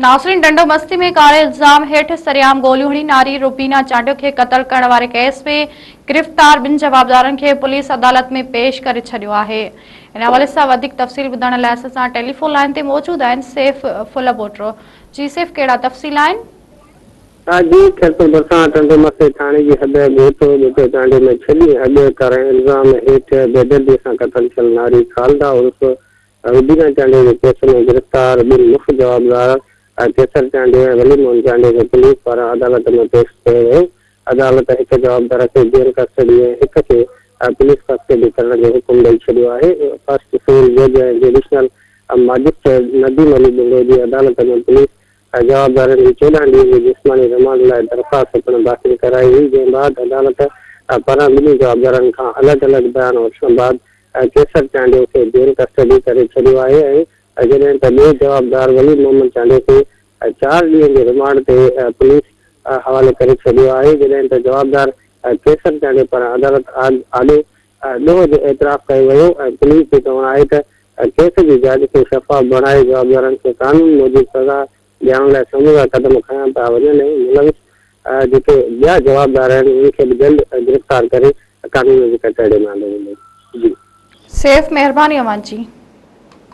ناظرين ٽنڊو مستي ۾ ڪاري الزام هيٺ سرعام گوليون هڻي ناري روبينا چانڊيو کي قتل ڪرڻ واري ڪيس ۾ گرفتار ٻن جوابدارن کي پوليس عدالت ۾ پيش ڪري ڇڏيو آهي ان حوالي سان وڌيڪ تفصيل ٻڌائڻ لاء اسان سان ٽيليفون لائين تي موجود آهن سيف ڦلپوٽو جي سيف ڪهڙا تفصيل آهن. جي خيرپور ڀرسان ٽنڊو مستي ٿاڻي جي حد ڳوٺ ٻٽو چانڊيو ۾ ڇهه ڏينهن اڳ ڪاري الزام هيٺ بيدردي سان قتل ٿيل ناري خالده عرف روبينا چانڊيو جي ڪيس ۾ گرفتار ٻن مک جوابدار قيصر چانڊيو ۽ ولي محمد چانڊيو کي پوليس پاران عدالت ۾ پيش ڪيو ويو. عدالت هڪ جوابدار کي جيل ڪسٽڊي ۽ هڪ کي پوليس ڪسٽڊي ڪرڻ جو حڪم ڏئي ڇڏيو آهي. فرسٽ سول جج ۽ جڊيشنل ماجسٽريٽ نديم علي ٻنڊو جي عدالت ۾ پوليس جوابدارن جي 14 ڏينهن جي جسماني رمانڊ لاء درخواست پڻ داخل ڪرائي هئي، جنهن بعد عدالت پاران ٻنهي جوابدارن کان الڳ الڳ بيان وٺڻ بعد قيصر چانڊيو کي جيل ڪسٽڊي ڪري ڇڏيو آهي ۽ جڏهن ته ٻئي جوابدار ولي محمد چانڊيو کي چار ڏينهن جي رمانڊ تي پوليس حوالي ڪري ڇڏيو آهي، جڏهن ته جوابدار قيصر چانڊيو پاران عدالت آڏو ڏوهه جو اعتراف ڪيو ويو ۽ پوليس جو چوڻ آهي ته ڪيس جي جاچ کي شفاف بڻائي جوابدارن کي قانون موجب سزا ڏيارڻ لاء سمورا قدم کنيا پيا وڃن ۽ ملوث جيڪي ٻيا جوابدار آهن انهن کي به جلد گرفتار ڪري قانون جي ڪٽهڙي ۾ آندو ويندو. جي. سيف مهرباني اوهان جي.